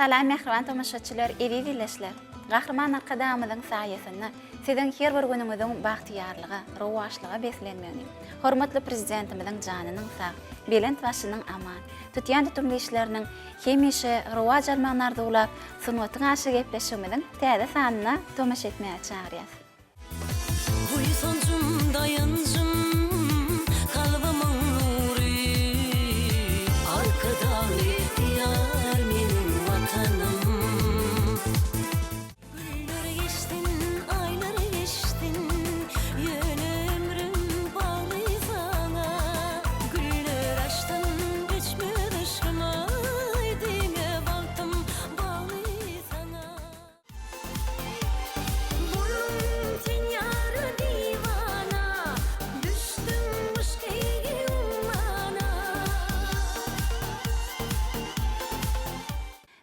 Salam mähriban tomaşaçylar, eziz ildeşler! Gahryman Arkadagymyzyň saýasynda siziň her bir günüňiziň bagtyýarlyga, rowaçlyga beslenmegini, hormatly Prezidentimiziň janynyň sag, belent başynyň aman, tutýan tutumly işleriniň hemişe rowaç almagyny arzuwlap, Sungatyň aşygy gepleşigimiziň täze sanyna tomaşa etmäge çagyrýas. Buýsanjym, daýanjym, kalbymyň nury, Arkadagly Diýar meniň Watanym. Günler geçsin, aýlar geçsin, ýöne ömrüm bagly saňa. Güller açsyn öçmez yşkym, aý diňe bagtym bagly saňa. Boldum sen ýara diwana, Düşdüm yşky ummana.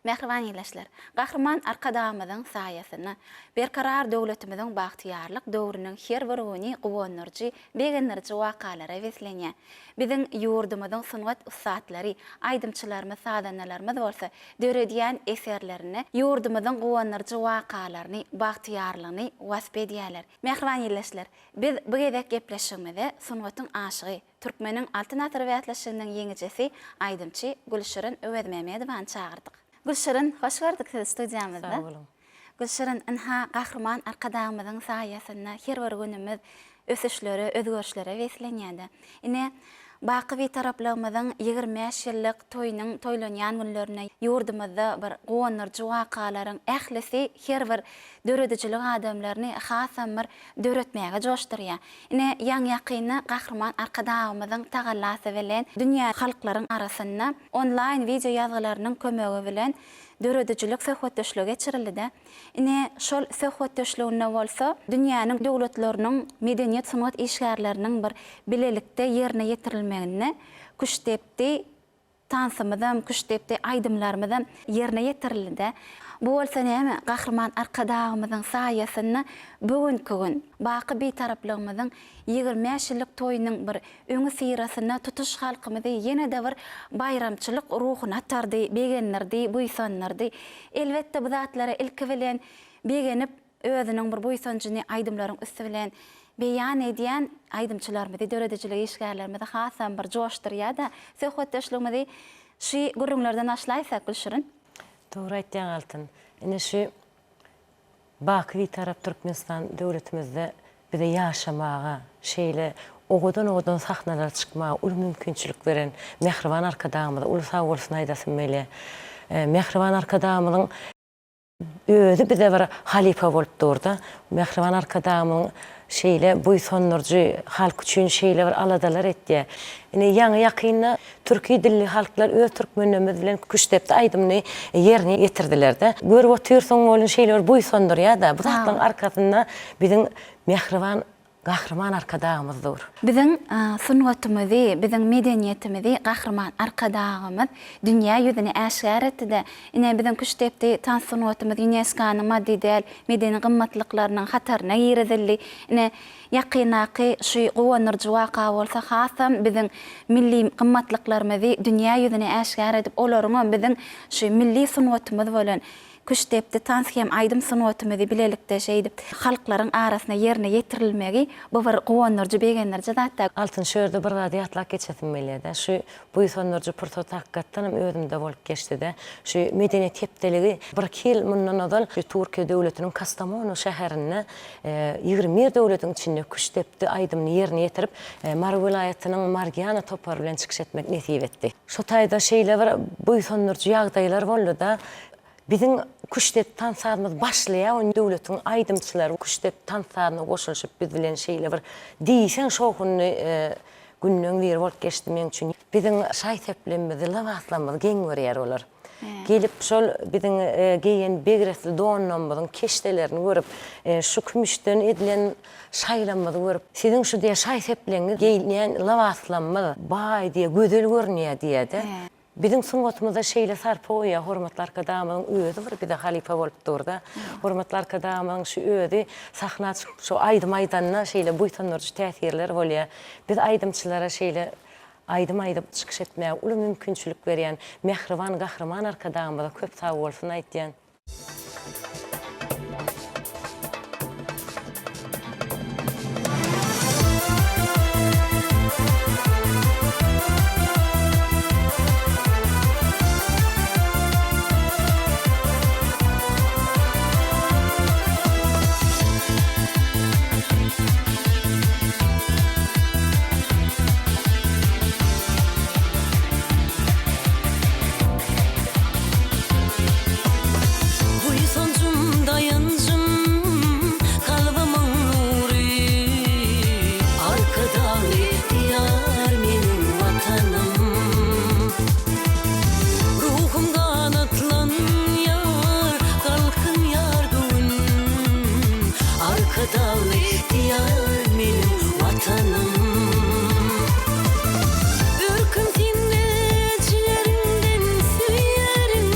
Mähriban ildeşler! Gahryman Arkadagymyzyň saýasynda Berkarar döwletimiziň bagtyýarlyk döwrüniň her bir güni guwandyryjy, begendiriji wakalara beslenýär. Biziň ýurdumyzyň sungat ussatlary, aýdymçylarymyz, sazandalarymyz bolsa döredýän eserlerinde ýurdumyzyň guwandyryjy wakalaryny, bagtyýarlygyny wasp edýärler. Mähriban ildeşler, biz bu gezek gepleşigimize sungatyň aşygy, Türkmeniň Altyn asyry bäsleşiginiň ýeňijisi, aýdymçy Gülşirin Öwezmämedowany çagyrdyk. Gülşirin, hoş gördük sizi studiýamyzda. Sag boluň. Gülşirin, ynha, Gahryman Arkadagymyzyň saýasynda her bir günümiz ösüşlere, özgerişlere beslenýär-de. Ine, baky Bitaraplygymyzyň 25 ýyllyk toýunyň toýlanýan günlerinde ýurdumyzda bir guwandyryjy wakalaryň ählisi her bir döredijilik adamlaryny hasam bir döretmäge joşdurýar. Ine, ýaňy-ýakynda Gahryman Arkadagymyzyň tagallasy bilen dünýä halklaryň arasynda onlaýn wideo ýazgylarynyň kömegi bilen döredijilik söhbetdeşligi geçirildi-de. Ine, şol söhbetdeşliginde bolsa dünýäniň döwletleriniň medeniýet-sungat işgärleriniň bir bilelikde ýerine ýetirilmeginde küştdepdi tansymyzam, küştdepdi aýdymlarymyzam ýerine ýetirildi-de. Bu bolsa näme, Gahryman Arkadagymyzyň saýasynda bu günki gün baky Bitaraplygymyzyň 25 ýyllyk toýunyň bir öňüsyrasynda tutuş halkymyzy ýene-de bir baýramçylyk ruhuna atardy, begendirdi, buýsandyrdy. Elbetde, bu zatlara ilki bilen begenip, özüniň bir buýsanjyny aýdymlaryň üsti bilen beýan edýän aýdymçylarymyzy, döredijilik işgärlerimizi hasam bir joşdurýar-da. Söhbetdeşligimizi şu gürrüňlerden başlaýsak, Gülşirin. Dogry aýtýaň, Altyn. Ine şu Baky Bitarap Türkmenistan döwletimizde bize ýaşamaga, şeýle owadan-owadan sahnalara çykmaga uly mümkinçilik beren mähriban Arkadagymyza uly sag bolsun aýdasym gelýär. Mähriban Arkadagymyzyň özi bize bir halypa bolup durda. Mähriban Arkadagymyzyň şeýle buýsandyryjy, halk üçin şeýle bir aladalar etýär. Ine, ýaňy-ýakynda Türki dilli halklar öz türkmenlerimiz bilen küştdepdi aýdymyny ýerine ýetirdiler-de. Görüp otyrsyň welin şeýle bir buýsandyrýar-da. Bu zatlaryň arkasynda biziň mähriban Gahryman Arkadagymyz dur. Biziň sungatymyzy, biziň medeniýetimizi Gahryman Arkadagymyz dünýä ýüzüne äşgär etdi-de. Ine, biziň küştdepdi tans sungatymyz ÝUNESKO-nyň maddy däl medeni gymmatlyklarynyň hataryna girizildi. Ine, Ýakyndaky şu guwandyryjy waka bolsa hasam biziň milli gymmatlyklarymyzy dünýä ýüzüne äşgär edip, olaryňam biziň şu milli sungatymyz bolan küştdepdi tans hem aýdym sungatymyzy bilelikde şeýdip halklaryň arasynda ýerine ýetirilmegi bu bir guwandyryjy, begendiriji zatda. Altyn şu ýerde bir zady ýatlap geçesim gelýär-de, şu buýsandyryjy pursat hakykatdanam özümde bolup geçdi-de, şu Medeniýet hepdeligi birki ýyl mundan ozal Türkiýe döwletiniň Kastamonu şäherinde 21 döwletiň içinde küştdepdi aýdymyny ýerine ýetirip, Mary welaýatynyň Margiana topary bilen çykyş etmek nesip etdi. Şo taýda şeýle bir buýsandyryjy ýagdaýlar boldy-da, biziň küştdepdi tans sazymyz başlaýar, ony döwletiň aýdymçylary küştdepdi tans sazyna goşulyşyp biz bilen şeýle bir diýseň şowhunly günleň biri bolup geçdi meň üçin. Biziň şaý-seplerimizi, lybaslarymyzy geň görýär olar. Gelip şol biziň geýen begresli donlarymyzyň keşdelerini görüp, şu kümüşden edilen şaýlarymyzy görüp, Siziň şu diýýär şaý-sepleňiz, geýilýän lybaslarymyz baý diýýär, gözel görünýär diýýär-de. Biziň sungatymyza şeýle sarpa goýýar hormatly Arkadagymyzyň özi bir bize halypa bolup durda. Hormatly Arkadagymyzyň şu özi sahna çykyp şu aýdym aýdanda şeýle buýsandyryjy täsirler bolýar. Biz aýdymçylara şeýle. aýdym aýdyp çykyş etmäge uly mümkinçilik berýän mähriban Gahryman Arkadagymyza köp sagbolsun aýtýan. Buýsanjym, daýanjym, kalbymyň nury, Arkadagly Diýar meniň Watanym. Ruhum ganatlanýar, galkynýar göwün, Arkadagly Diýar meniň Watanym. Örküm sende jigeriňden söýerin,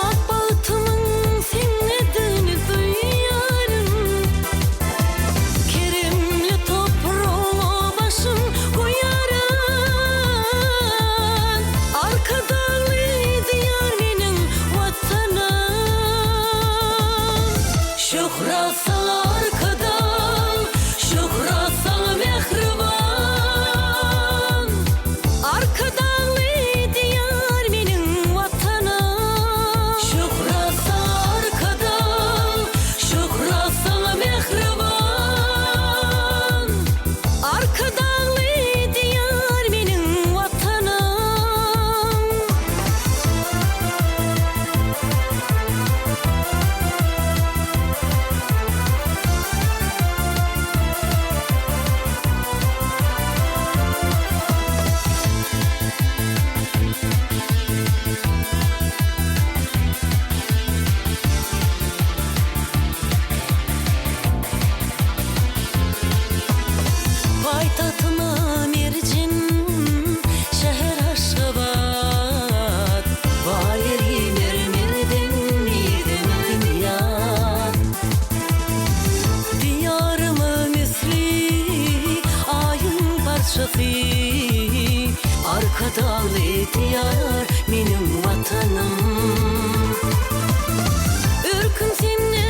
Ak bagtymyň sendedigini duýaryn. Keremli topragyňa başym goýaryn, Arkadagly Diýar meniň Watanym. Şöhrat saňa Arkadag, şöhrat saňa mähriban! Arkadagly Diýar meniň Watanym. Şöhrat saňa Arkadag, şöhrat saňa mähriban! Arkadagly Diýar meniň Watanym. Paýtagtyma merjen şäher Aşgabat. Bar ýeri mermerden mizem binýat. Diýaryma misli Aýyň parçasy. Arkadagly Diýar meniň Watanym. Örküm sende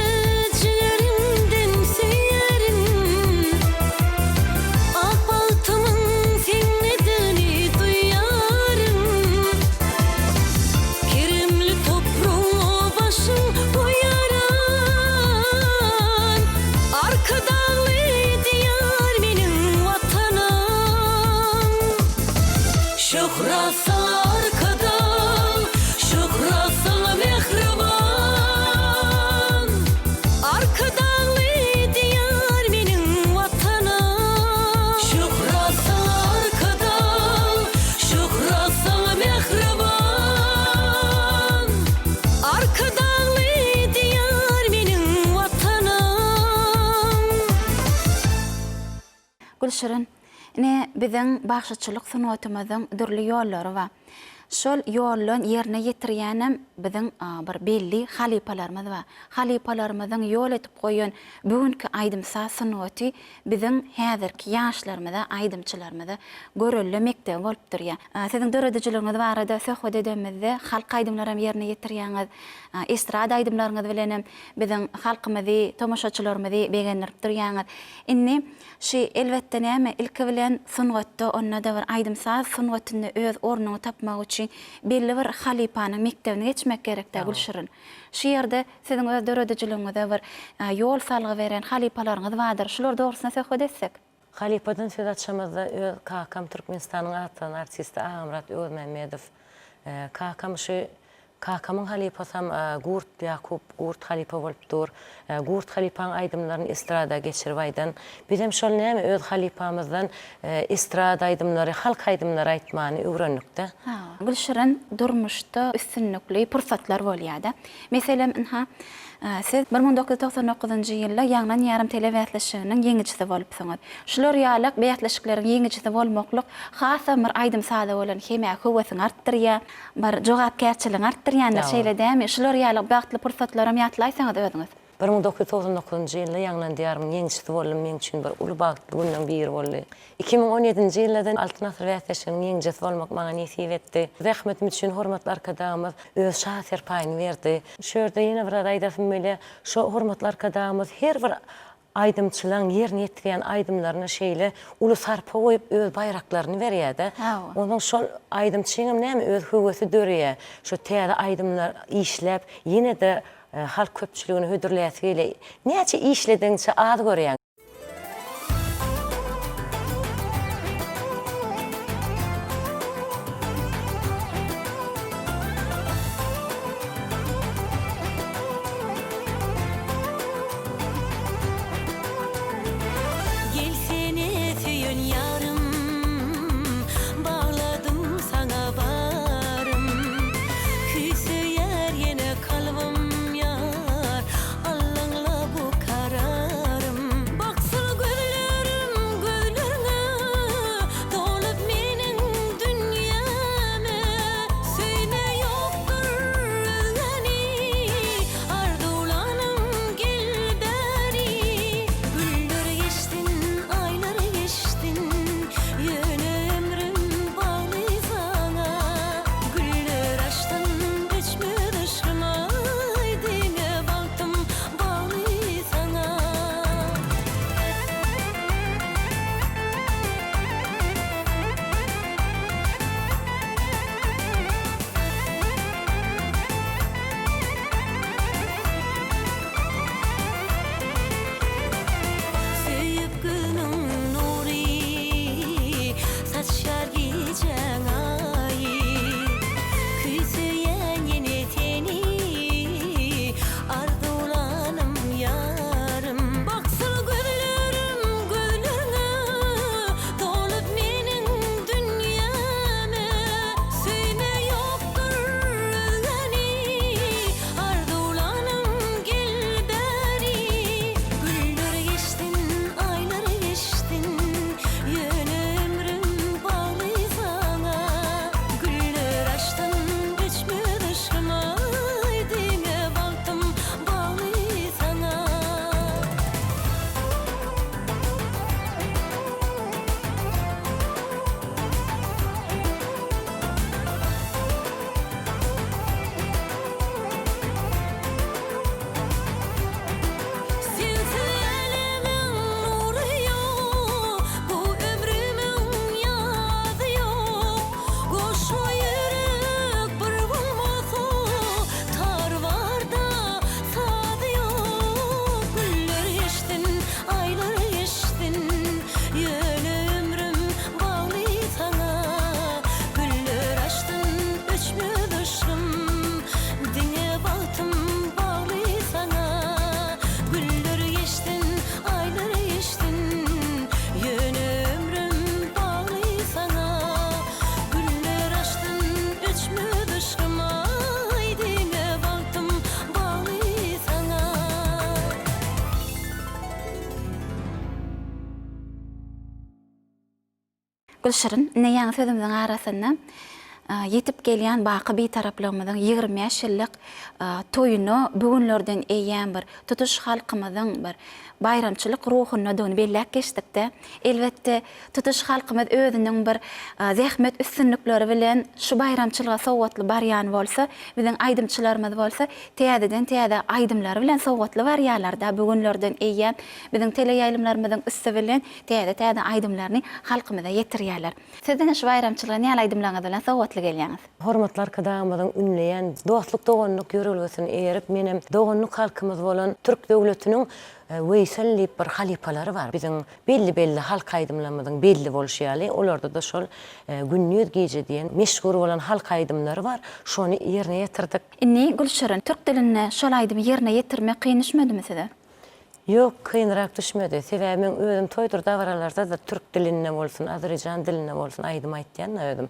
jigerimden söýerin. Ak bagtymyň sendedigini duýaryn. Keremli topragyňa başym goýaryn. Arkadagly Diýar meniň Watanym. Şöhrat saňa Arkadag, şöhrat saňa mähriban! Arkadagly Diýar meniň Watanym. Şöhrat saňa Arkadag, şöhrat saňa mähriban! Arkadagly Diýar meniň Watanym. Gülşirin, ine, biziň bagşyçylyk sungatymyzyň dürli ýollary bar. Şol ýoldan ýerine ýetirýänem biziň bir belli halypalarymyz bar. Halypalarymyzyň ýol edip goýan bu günki aýdym-saz sungaty biziň häzirki ýaşlarymyza, aýdymçylarymyza görelde mekdebi bolup durýar. Siziň döredijiligiňiz barada söhbet edemizde halk aýdymlaram ýerine ýetirýäňiz, estrada aýdymlaryňyz bilenem biziň halkymyzy, tomaşaçylarymyzy begendirip durýaňyz. Indi şu elbetde näme, ilki bilen sungatda, onda-da bir aýdym-saz sungatynda öz ornuňy tapmak üçin belli bir halypanyň mekdebini geçmek gerek-dä, Gülşirin. Şu ýerde siziň öz döredijiligiňize bir ýol salgy beren halypalaryňyz bardyr. Şular dogrusynda söhbet etsek. Halypadan söz açamyzda öz kakam Türkmenistanyň atly artisti Agamyrat Öwezmämmedow. Kakam şu Kakamyň halypasam Gurt Ýakup, Gurt halypa bolup dur. Gurt halypaň aýdymlaryny estrada geçirip aýdan. Bizem şol näme öz halypamyzdan estrada aýdymlary, halk aýdymlary aýtmany öwrendikdä. Gülşirin durmuşda üstünlikli pursatlar bolýada. Meselem ynha siz 1999-njy ýylda Ýaňlan ýarym telebäsleşiginiň ýeňijisi bolupsyňyz. Şular ýalak bäsleşikleriň ýeňijisi bolmaklyk hasam bir aýdym-saza bolan hemä höwesiňi artdyrýar. Bir jogapkärçiligiňi artdyrýandyr, şeýle dälmi? Şular ýaly bagtly pursatlaram ýatlaýsaňyz özüňiz. 1999-njy ýylda Ýaňlan Diýarymyň ýeňijisi boldum, meň üçin bir uly bagtly günleň biri boldy. 2017-nji ýylda-da Altyn asyr bäsleşiginiň ýeňijisi bolmak maňa nesip etdi. Zähmetim üçin hormatly Arkadagymyz öz şa serpaýyny berdi. Şu ýerde ýene bir zat aýdasym gelýär, şo hormatly Arkadagymyz her bir aýdymçylaň ýerine ýetirýän aýdymlaryna şeýle uly sarpa goýup öz baýraklaryny berýär-de. Onsoň şol aýdymçyňam näme öz höwesi döreýär. Şo täze aýdymlar işläp ýene-de halk köpçüligine hödürläsi gelýär. Näçe işledigiňçe az görýäň. Gelsene söýen ýarym, Bagladym saňa barym. Küýseýär ýene kalbym ýar, Allaňla bu kararym. Baksyn gözlerim gözlerňe, Dolup meniň dünýäme. Söýme ýokdur özgäni, Arzuwlanym gel bäri. Günler geçsin, aýlar geçsin, Ýöne ömrüm bagly saňa. Güller açsyn, öçmez yşgym, aý, Diňe bagtym bagly saňa. Söýüp günüň nury, Saçýar gijäň aýy. Küýseýän ýene seni, Arzuwlanym ýarym. Baksyn gözlerim gözlerňe, Dolup meniň dünýäme. Söýme ýokdur özgäni, Arzuwlanym gel bäri. Günler geçsin, aýlar geçsin, Ýöne ömrüm bagly saňa. Güller açsyn, öçmez yşgym, aý, Diňe bagtym bagly saňa. Sensiz älemiň nury ýok, Bu ömrümiň ýazy ýok. Goşa ýürek bir bolmasa, Tar barda sazy ýok. Günler geçsin, aýlar geçsin, Ýöne ömrüm bagly saňa. Güller açsyn, öçmez yşgym, Diňe bagtym bagly saňa. Güller geçsin, aýlar geçsin, Ýöne ömrüm bagly saňa. Güller açsyn, öçmez yşgym, Aý, diňe bagtym bagly saňa. Gülşirin, ine ýaňy sözümiziň arasynda ýetip gelýän baky Bitaraplygymyzyň 25 ýyllyk toýuna bu günlerden eýýäm bir tutuş halkymyzyň bir baýramçylyk ruhundadygyny belläp geçdik-de. Elbetde, tutuş halkymyz özüniň bir zähmet üstünlikleri bilen şu baýramçylyga sowgatly barýan bolsa, biziň aýdymçylarymyz bolsa täzeden-täze aýdymlary bilen sowgatly barýarlar-da. Bu günlerden eýýäm biziň teleýaýlymlarymyzyň üsti bilen täze-täze aýdymlaryny halkymyza ýetirýärler. Siz diňe şu baýramçylyga nähili aýdymlaryňyz bilen sowgatly gelýäňiz? Hormatly Arkadagymyzyň ündeýän dostluk-doganlyk ýörelgesine eýerip, menem doganlyk halkymyz bolan türk döwletiniň Weýsel diýip bir halypalary bar. Biziň belli-belli halk aýdymlarymyzyň belli bolşy ýaly, olarda-da şol Gündiz gije diýen meşhur bolan halk aýdymlary bar. Şony ýerine ýetirdik. Indi Gülşirin, türk dilinde şol aýdymy ýerine ýetirmek kyn düşmedimi size? Ýok, kynrak düşmedi. Sebäbi meň özüm toýdur dabaralarda-da türk dilinde bolsun, azerbaýjan dilinde bolsun aýdym aýtýan-da özüm.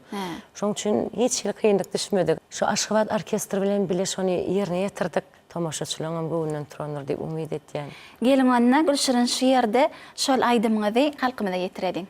Şoň üçin hiç hili kynlyk düşmedi. Şu Aşgabat orkestri bilen bile şony ýerine ýetirdik. Tomaşaçylaryňam göwnünden turandyr diýip umyt etýän. Geliň onda Gülşirin şu ýerde şol aýdymyňyzy halkymyza ýetireliň.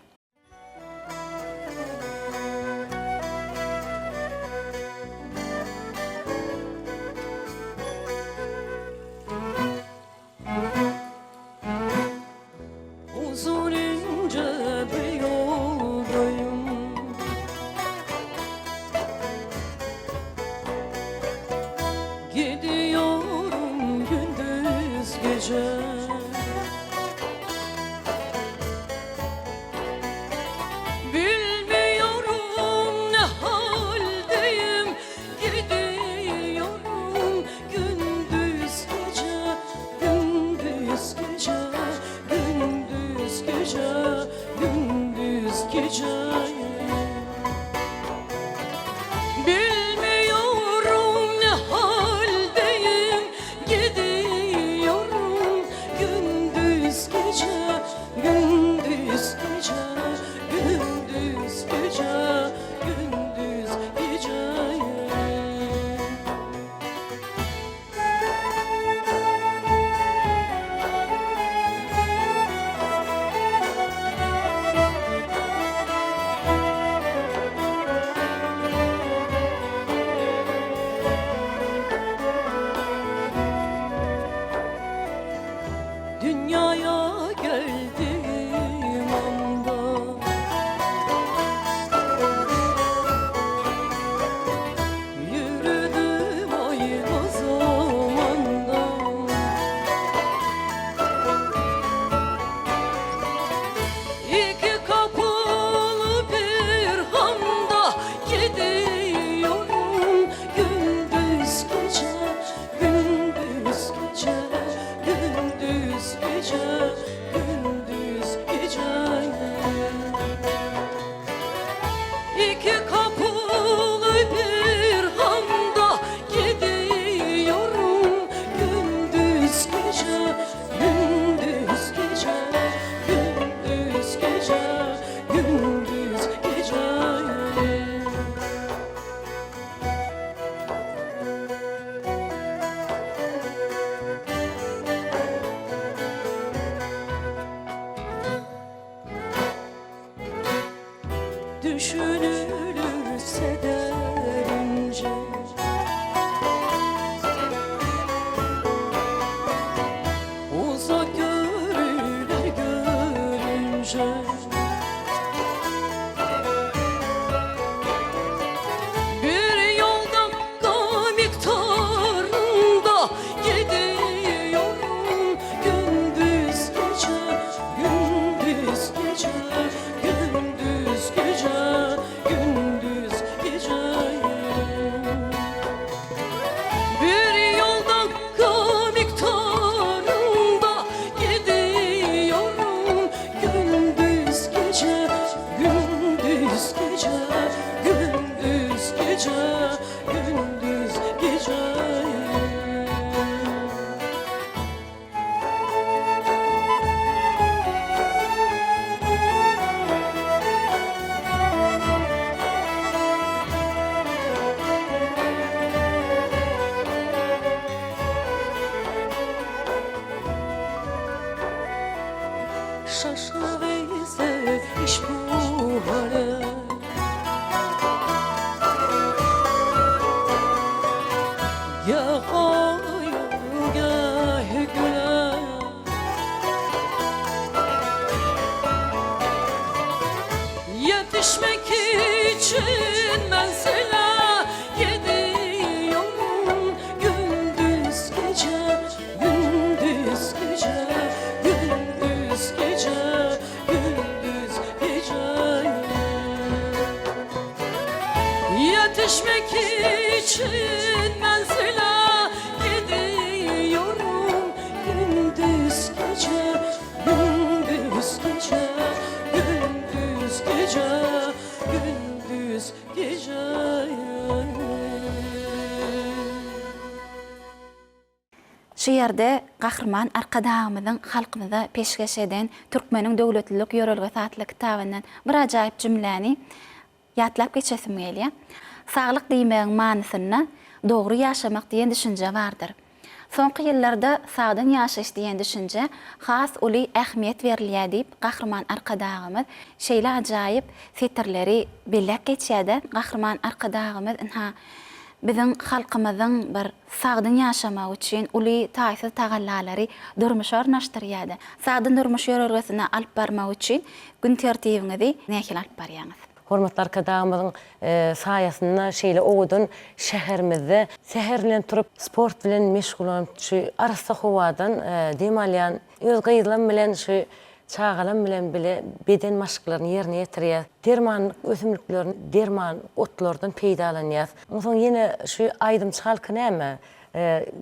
Düşünülürse derince Uzak görüler görünce Bir yolda miktarında gidiyorum Gündüz gece, gündüz gece, gündüz gece, gündüz gece Bir yolda miktarında gidiyorum Gündüz gece, gündüz gece, gündüz gece, gündüz gece Şaşlı Veysel iş bu hale Gah ağlıyor gah güler Yetişmek için menzile gidiyorum Gündüz gece, gündüz gece, gündüz gece, gündüz gece Yetişmek için menzile gidiyorum Gündüz gece, gündüz gece, gündüz gece, gündüz gece Şu ýerde Gahryman Arkadagymyzyň halkymyza peşgeş eden Türkmeniň döwletlilik ýörelgesi atly kitabyndan bir ajaýyp jümläni ýatlap geçesim gelýär. Saglyk diýmegiň manysynda dogry ýaşamak diýen düşünje bardyr. Soňky ýyllarda sagdyn ýaşaýyş diýen düşünjä has uly ähmiýet berilýär diýip, Gahryman Arkadagymyz şeýle ajaýyp setirleri belläp geçýär-de, Gahryman Arkadagymyz ynha, biziň halkymyzyň bir sagdyn ýaşamagy üçin uly taýsyz tagallalary durmuşa ornaşdyrýar-da. Sagdyn durmuş ýörelgesini alyp barmak üçin gün tertibiňizi nähili alyp barýaňyz? Hormatly Arkadagymyzyň saýasynda şeýle owadan şäherimizde säher bilen turup, sport bilen meşgullanyp, şu arassa howadan dem alýan, öz gyzlam bilen şu çagalam bilen bile beden maşklaryny ýerine ýetirýäs. Dermanlyk ösümliklerini, derman otlardan peýdalanýas. Onsoň ýene şu aýdymçy halky näme,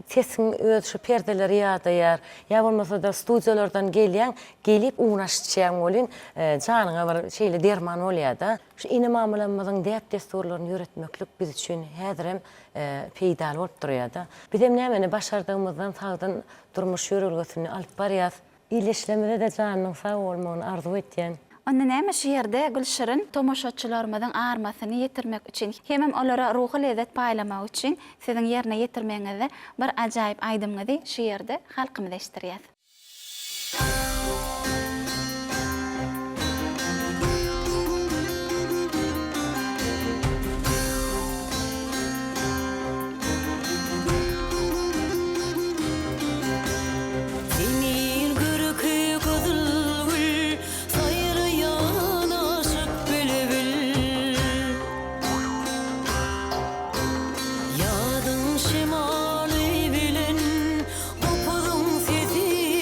sesiň öz şu perdeleri ýadaýar, ýa bolmasa-da studiýalardan gelýäň, gelip unaş içýäň welin, janyňa bir şeýle derman bolýar-da. Şu ene-mamalarymyzyň däp-dessurlaryny ýöretmeklik biz üçin häzirem peýdaly bolup durýar-da. Bizem nämeni başardygymyzdan sagdyn durmuş ýörelgesini alyp barýas. Ildeşlerimize-de janynyň sag bolmagyny arzuw etýän. Onda näme şu ýerde Gülşirin tomaşaçylarymyzyň armasyny ýetirmek üçin hemem olara ruhy lezzet paýlamak üçin siziň ýerine ýetirmegiňizde bir ajaýyp aýdymyňyzy şu ýerde halkymyza eşitdirýäs. Zemin görki gyzyl gül, Saýraýan aşyk bilbil. Ýazyň şemaly bilen Gopuzyň sesi.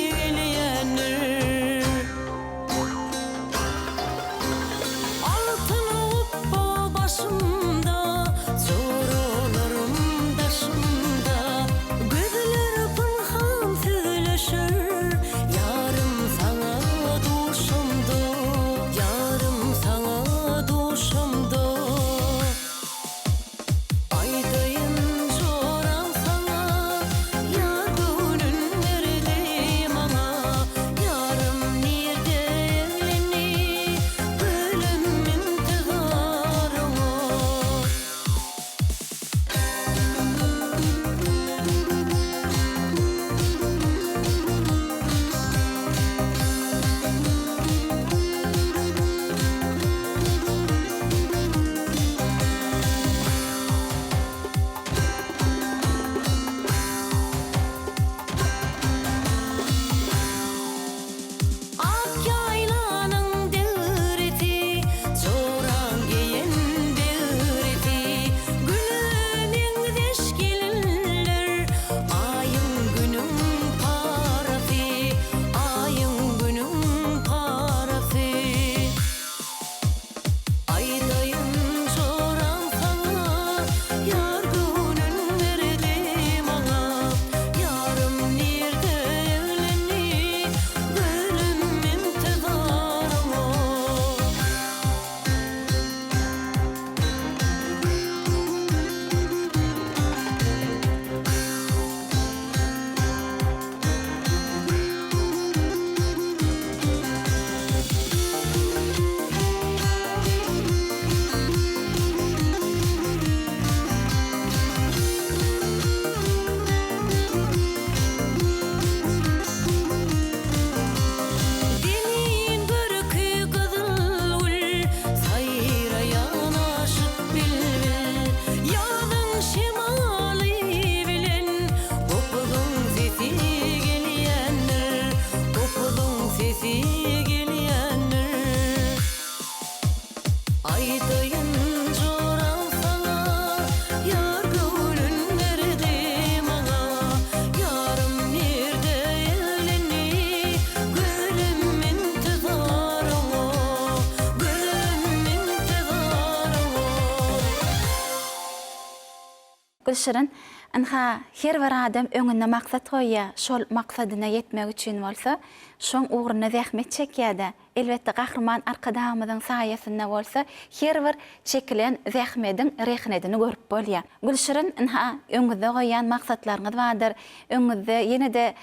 Gülşirin, ynha, her bir adam öňünde maksat goýýar, şol maksadyna ýetmek üçin bolsa, şoň ugrunda zähmet çekýär-dä. Elbetde, Gahryman Arkadagymyzyň saýasynda bolsa her bir çekilen zähmediň rehnedini görüp bolýar. Gülşirin, ynha, öňüňizde goýýan maksatlaryňyz bardyr. Öňüňizde ýene-de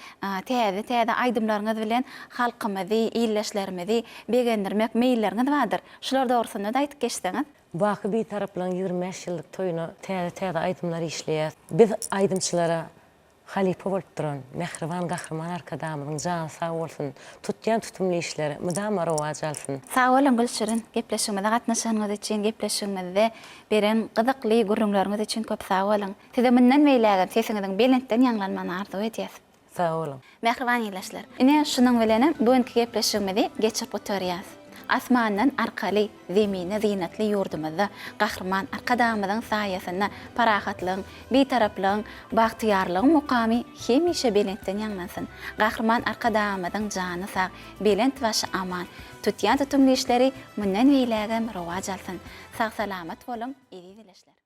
täze-täze aýdymlaryňyz bilen halkymyzy, ildeşlerimizi begendirmek meýilleriňiz bardyr. Şular dogrusynda-da aýdyp geçseňiz. Baky Bitaraplygyň 25 ýyllyk toýuna täze-täze aýdymlar işleýäs. Biz aýdymçylara Halypa bolup duran mähriban Gahryman Arkadagymyzyň jany sag bolsun, tutýan tutumly işleri mydama rowaç alsyn. Sag boluň Gülşirin, gepleşigimize gatnaşanyňyz üçin, gepleşigimizde beren gyzykly gürrüňleriňiz üçin köp sag boluň. Size mundan beýlägem sesiňiziň belentden ýaňlanmagyny arzuw edýäs. Sag boluň. Mähriban ildeşler! Ine, şunuň bilenem bu günki gepleşigimizi geçirip gutarýas. Asmandan arkaly, Zemine zynatly ýurdumyzda Gahryman Arkadagymyzyň saýasynda parahatlygyň, Bitaraplygyň, bagtyýarlygyň mukamy hemişe belentden ýaňlansyn! Gahryman Arkadagymyzyň jany sag, belent başy aman, tutýan tutumly işleri mundan beýlägem rowaç alsyn! Sag-salamat boluň, eziz ildeşler!